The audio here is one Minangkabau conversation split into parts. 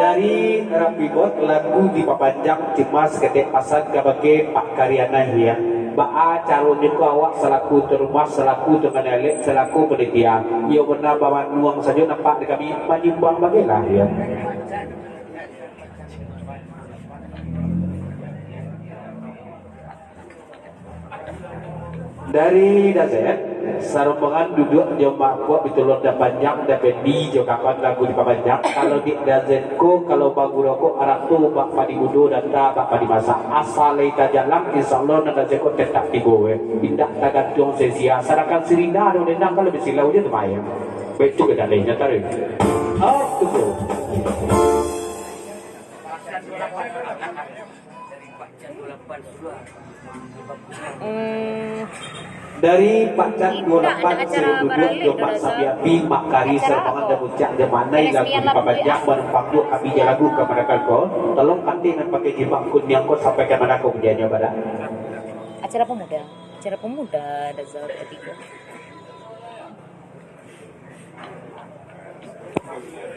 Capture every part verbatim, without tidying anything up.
Dari Rapi Bot, lagu dipapanjang, cuma saketek pasan kabake Pak Karianai, ya. Baa caronyo ko awak salaku tuan rumah, salaku tuan manalek, salaku panitia? Iyo bana bamanuang sajo nampak di kami, manyumbang bagilah, ya. Dari Dazen, sarombongan duduak jo Mak Puak Bitulon, Da Panjang, Da Pendi, jo kawan lagu dipapanjang. Kalau di Dazen ko, kalau bagurau ko, arato bak padi mudo, data bak padi masak. Asa lai tajalang, insya Allah, nan Dazen ko tetap tibo, eh. Indak tagantuang sia-sia. Sadangkan si Rina ado dendam, kalau bisilau je tu main. Baik tu ke dalih, nyata, eh. Oh, tu tu. Hmm. Dari Pak Chan duo lapan, Sirun Duduak, jo Pak Sabiapi, Mak Kari, Serbangan, dan Mucak, jo manai lagu dipabanyak, manumpang duo kami jo lagu kamanakan ko. Tolong kanti nan pakai jilbab kuniang ko sampai ka mana ko bunyiannyo, Badak? Acara pemuda. Acara pemuda, Daza, katigo.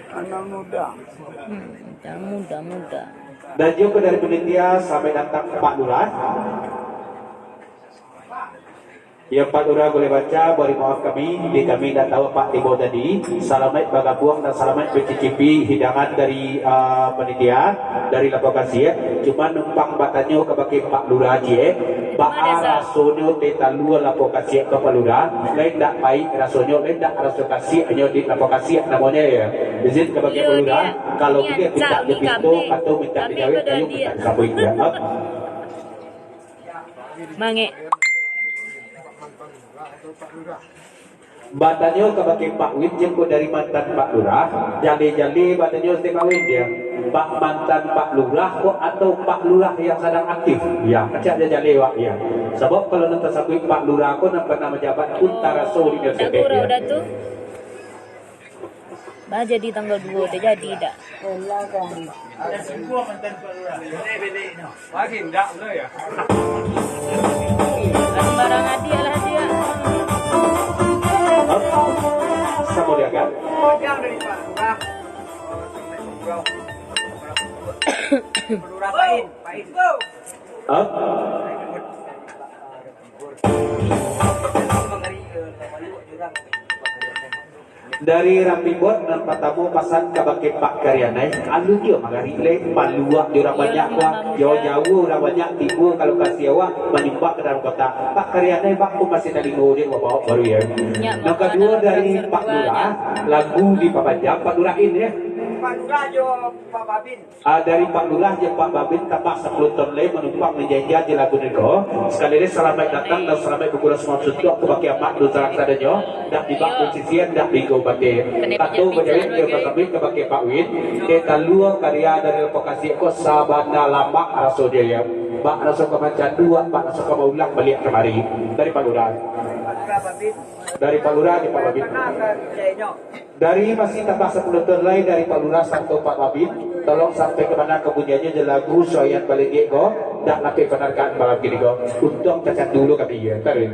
Anak muda. Hmm, anak muda, muda. Dan juga dari panitia, sampai datang Pak Lurah. Ya, Pak Lurah boleh baca, bari maaf kami, di kami indak tahu Pak tibo tadi. Salamaik bagabuang dan salamaik mancicipi hidangan dari, ah, panitia, dari Lapo Kasiak. Cuma numpang batanyo kabake Pak Lurah ciek, baa rasonyo teh talua Lapo Kasiak ko, Pak Lurah? Lai ndak paik rasonyo, lai ndak raso kasiaknyo di Lapo Kasiak namonyo, ya? Izin kabake Pak Lurah, kalau boliah mintak jo pinto, atau mintak jo jawek, ayo mintak disambuik, ya. Mangek. Batanyo kabake Pak Win, jeko dari mantan Pak Lurah, jale-jale batanyo setiap kawin dia. Pak mantan Pak Lurah ko atau Pak Lurah yang sadang aktif? Ya, kacak jale wak ya. Sabab kalau nan tasabuik Pak Lurah ko nan pernah menjabat pun taraso di Datuak Guru dia. Bah jadi tanggal duo teh jadi dak? Lagi ndak lo ya? Sembarang hadiah lah dia. Samo dia kan? Hah? Dari Rapi Bot nan patamo pasan kabake Pak Karianai, alun jo mangarik lai, maluak jo urang banyak ko, jauah-jauah urang banyak tibo ka lokasi awak, manyumbang ka dalam kotak. Pak Karianai, Pak, ko masih talingo jo babaok baru ya. Nan kaduo dari Pak Lurah, lagu dipabanyak Pak Lurah in ya. Pak Lurah jo Pak Babin. Ah, dari Pak Lurah jo Pak Babin tambah sapuluah ton lai manumpang manjajah jo lagu niko. Sakali lai salamaik datang dan salamaik bakurang sumam suntuak kabake amak dusanak sadonyo. Dak dibak basisian, dak diinggo bateh. Kato bajawek jo basambuik kabake Pak Win. Teh talua karya dari Lapo Kasiak ko sabana lamak raso jo ya. Bak raso ka mancandu, bak raso ka maulang baliak kamari. Dari Pak Lurah. Dari Pak Lurah jo Pak Babin. Dari masih tambah sapuluah ton lai dari Pak Lurah sarato Pak Babin, tolong sampai ka mana ka bunyiannyo jo lagu Suayan Balengek ko, dak lapeh panarkaan malam kini ko. Untuang tacandu lo kami, ya. Taruih.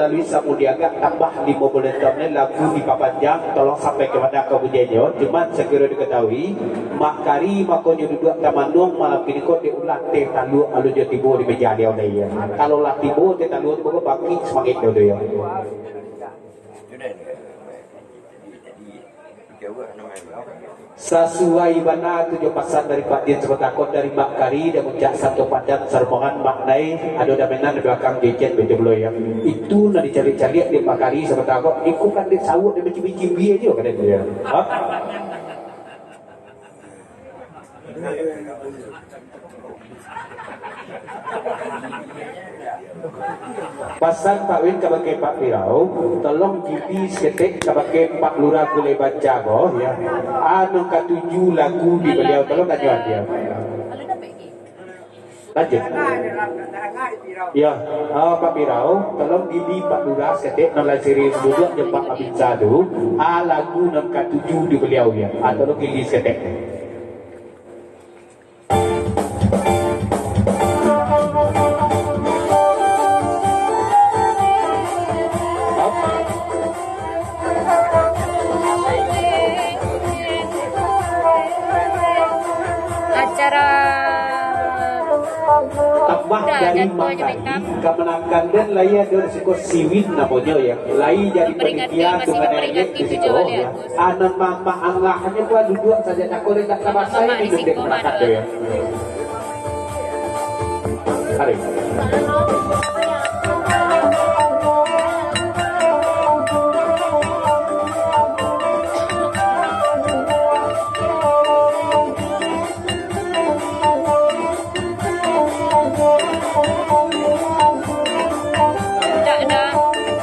Lalu samo diagak tambah limo baleh taun lai lagu dipapanjang, tolong sampaikan kabake kaum mujanyo. Cuman sakiro dikatahui, Mak Kari makonyo duduak tamanuang malam kiniko dek ulah teh talua alun jo tibo di meja diau lai, yo. Kalau lah tibo teh talua tu, mako bangkik samangik diau tu, yo. Sasuai bana tu jo pasan dari Pak Din Sebatako dari Mak Kari dan Uncak Santo Padan sarombongan maknai ado damenan di balakang jeket betul lo, yo. Itu nan dicaliak-caliak di Mak Kari Sebatako, iko kan dek sawuk dek bicin-bicin bia jo, kan dia. Ha? Pasan Pak Win kabake Pak Pirau, tolong gili saketek kabake Pak Lurah Gulai Banca ko, yo. Anu katuju lagu di baliau, tolong tanyo dia. Lanjut. Yo, ah, Pak Pirau, tolong gili Pak Lurah saketek, nan lai siriang duduak jo Pak Abinsa tu, ah, lagu nan katuju di baliau, yo. Ah, tolong gili saketek. Acara tambah dari Mak Kari, kamanakan den lai ado di siko Siwin namonyo, yo. Lai jadi panitia tu manaiak di siko, yo. Anak mamak angahnyo pun duduak sajo cako dek tak tabasai minum dek manakan tu, yo. Tarik. Indak ado,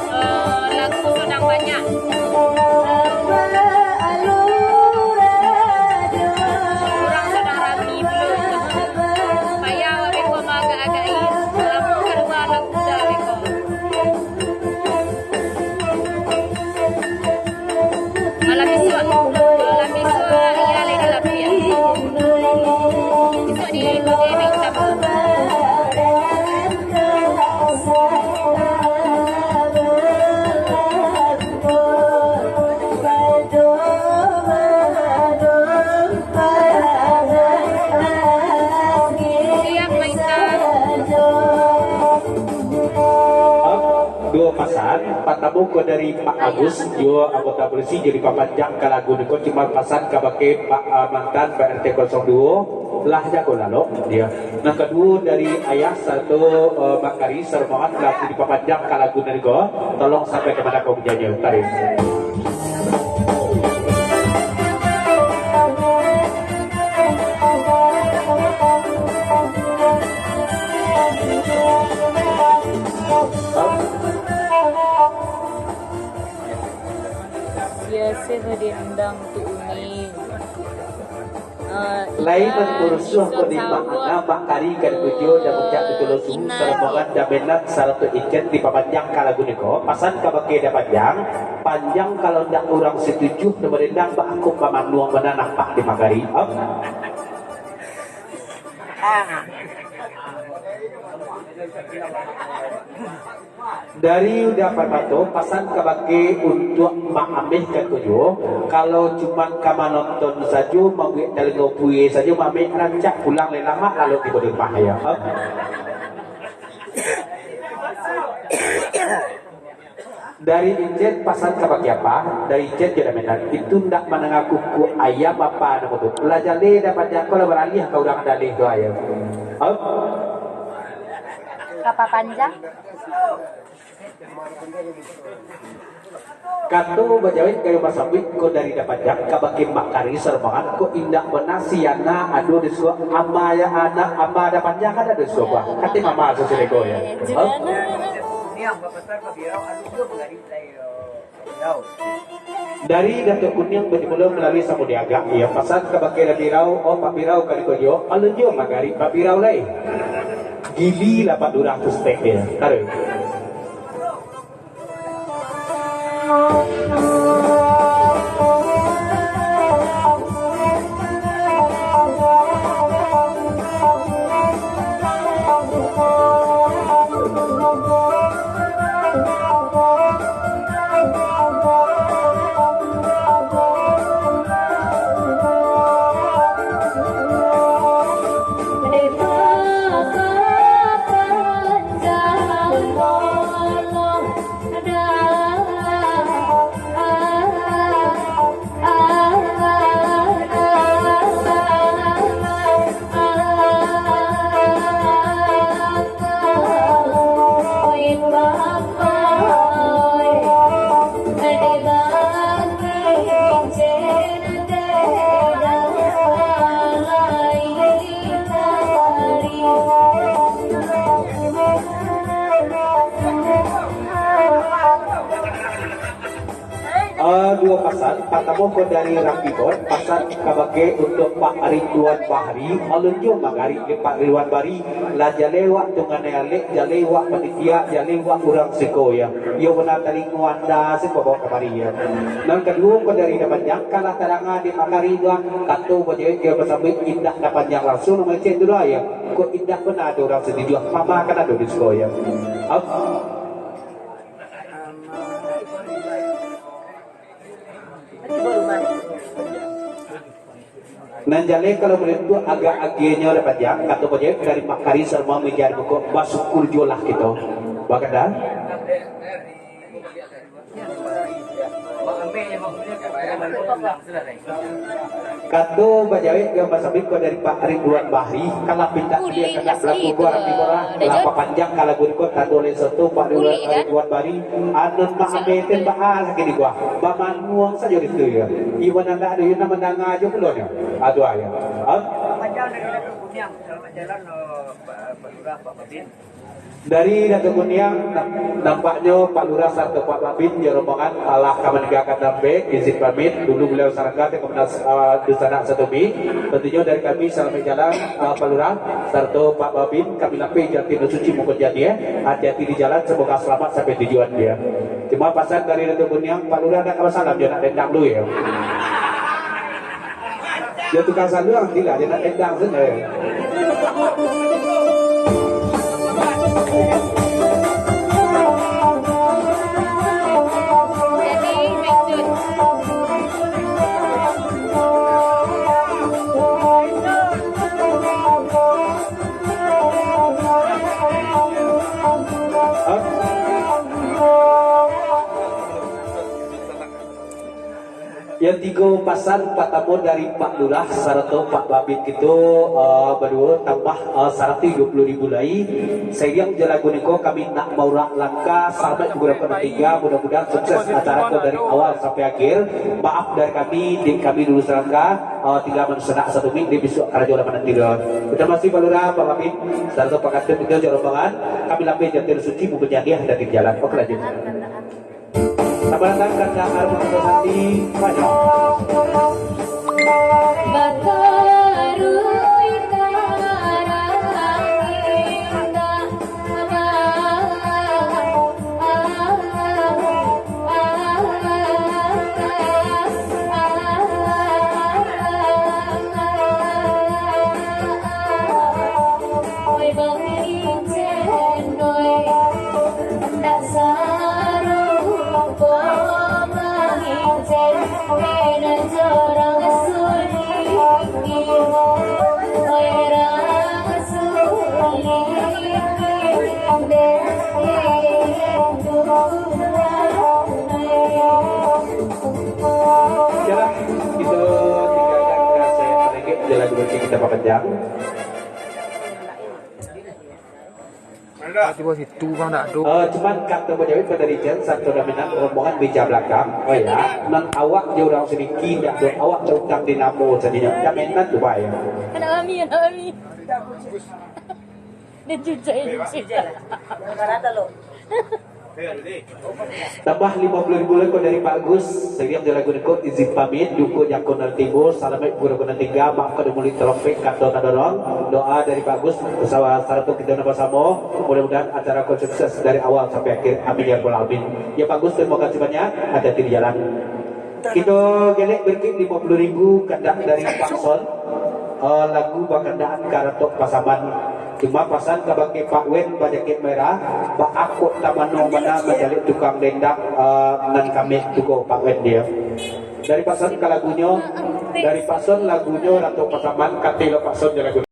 eh, lagu sadang banyak. Urang sadang rami pulo. Payah beko maagak-agak-i. Lamo kalua lagu tu beko. Malam isuak, malam isuak, iyo lai di lapiak. Isuak di, di, di, di. Siap, Maita. Duo pasan, patamo ko dari Pak Agus, juo anggota polisi, jadi papanjang ka lagu niko, cuma pasan kabake Pak, ah, mantan P R T kosong duo, lah jago lalok dia. Nan kaduo dari Ayah sarato, eh, Mak Kari, sarombongan lagu dipapanjang ka lagu niko, tolong sampai ka mano ko bujanyo, tarik. Biaso diundang tu uni. Ah, lain nan kurusuah ko di mak ana, mak kari ka dikujo, dan ucap ditulo suhu, sarombongan damenan sarato ikan dipapanjang ka lagu niko. Pasan kabake dapanjang, panjang kalau ndak urang satuju, nan barendang bak akun bamanuang bana nampak di magari. Om. Dari Uda Parmato, pasan kabake untuak Mak Ameh kato juo, kalau cuman ka manonton sajo, mambuek talingo puie sajo, Mak Ameh rancak pulang lai lamak lalu tibo di rumah, yo. Dari Icet, pasan kabake apa? Dari Icet jo damenan. Itu ndak mandanga kukuak ayam apa namo tu. Lah jaleh dah panjang ko lah baralih ka urang daleh tu ayam. Hah? Kapa panjang? Kato bajawek kayo basambuik ko dari dapanjang kabake Mak Kari sarombongan ko indak bana si anak ado di suok ama ya anak ama dapanjang kan ado di suok bah. Kati mama susileko ya. Hah? Dari Datuak Kuniang bajulo malalui samo diagak, iyo pasan kabake Pak Birau, oh Pak Birau kali ko juo, alun juo magari Pak Birau lai. Gili lah Pak Lurah tu stek dia. Taruih. Patamo ko dari Rambibot, pasan kabake untuak Pak Ridwan Bahri, alun juo magarik dek Pak Ridwan Bahri, lah jaleh wak tunganai alek, jaleh wak panitia, jaleh wak urang siko, yo. Iyo bana talingo anda se babaok kamari, yo. Nan kaduo ko dari Dapanjang, kalah tadanga dek Pak Ridwan, kato bajawek jo basambuik indak Dapanjang langsuang, namo cek tu doh, yo. Kok indak bana ado urang satuju, mama kan ado di siko, yo. Am. Nan jaleh kalau buliah tu agak agiahnyo lah panjang, kato bajawek dari Mak Kari saramo mija di muko, basyukur juolah kito. Bakanda. Kato bajawek jo basambuik ko dari Pak Ridwan Bahri, kalah pintak dia kena balaku buah rapi murah, lah papanjang ka lagu ko tando oleh soto Pak Ridwan, Ridwan Bahri, anun mak ambe ten baalah kini gua, bamanuang sajo di situ yo. Iwan anda ado yo nak mandanga ajo pulo nyo. Ado ayo. Am? Dari Datuk Kuniang, nam-, nampaknyo Pak Lurah sarato Pak Babin jo rombongan alah ka maninggakan tampek, izin pamit dulu baliau sarangkan ka muna-, ah, dunsanak Satumi. Tantunyo dari kami, salamaik jalan, ah, Pak Lurah sarato Pak Babin, kami lapeh jati nan suci muko jati, eh. Hati-hati di jalan, semoga selamat sampai tujuan dia. Cuma pasan dari Datuk Kuniang, Pak Lurah nak ka basalam jo nak dendang dulu yo. Yo tukang saluang, tidak, dia nak endang saja. Yang tigo pasan, patamo dari Pak Lurah sarato Pak Babin kito, eh, baduo tambah, eh, saratuih duo puluah ribu lai. Sairiang jo lagu niko kami nak maurak langkah, salamaik bagunokan nan tingga, mudah-mudahan sukses acara ko dari awal sampai akhir. Maaf dari kami, dek kami dulu sarangka, eh, tingga manusia nak satu mik, dek bisuak karajo lah mananti doh. Terima kasih Pak Lurah, Pak Babin, sarato Pak Kantun kito jo rombongan. Kami lapeh jati nan suci, muko jati hati-hati di jalan. Oke, lanjut. Selamat datang, Kanda Armando Sandi, Spanyol. Yalah, kito tinggalkan rasa yang talengket, jalan berarti kita papanjang. Tibo situ bang dak ado. Eh, cuman kato bajawek pada Rijal, satu dominan rombongan meja belakang. Oh ya, nan awak jo urang sadiki, dak ado awak tautang di namo sadinyo. Dak mainan tu, Pak, ya. Anak kami, anak kami. Dia cucuk, dia cucuk. Tambah limo puluah ribu lai ko dari Pak Gus. Sairiang jo lagu niko, izin pamit, duko jako nan tibo, salamaik guru ko nan tingga, maaf kado muluik talompek, kato tadorong. Doa dari Pak Gus, bersama sarato kito nan basamo. Mudah-mudahan acara ko sukses dari awal sampai akhir. Amin ya rabbal alamin. Ya Pak Gus, terima kasih banyak. Hati-hati di jalan. Kito gelek barikik limo puluah ribu kandak dari Pak Son. Eh, lagu bakandaan Karatok Pasaman. Cuma pasan kabake Pak Wen bajaket merah, baa kok tamano bana mancaliak tukang dendang, eh, nan kamek tu ko Pak Wen dia. Dari pasan ka lagunyo, dari pasan lagunyo Karatok Pasaman, katelo Pak Son je lagu.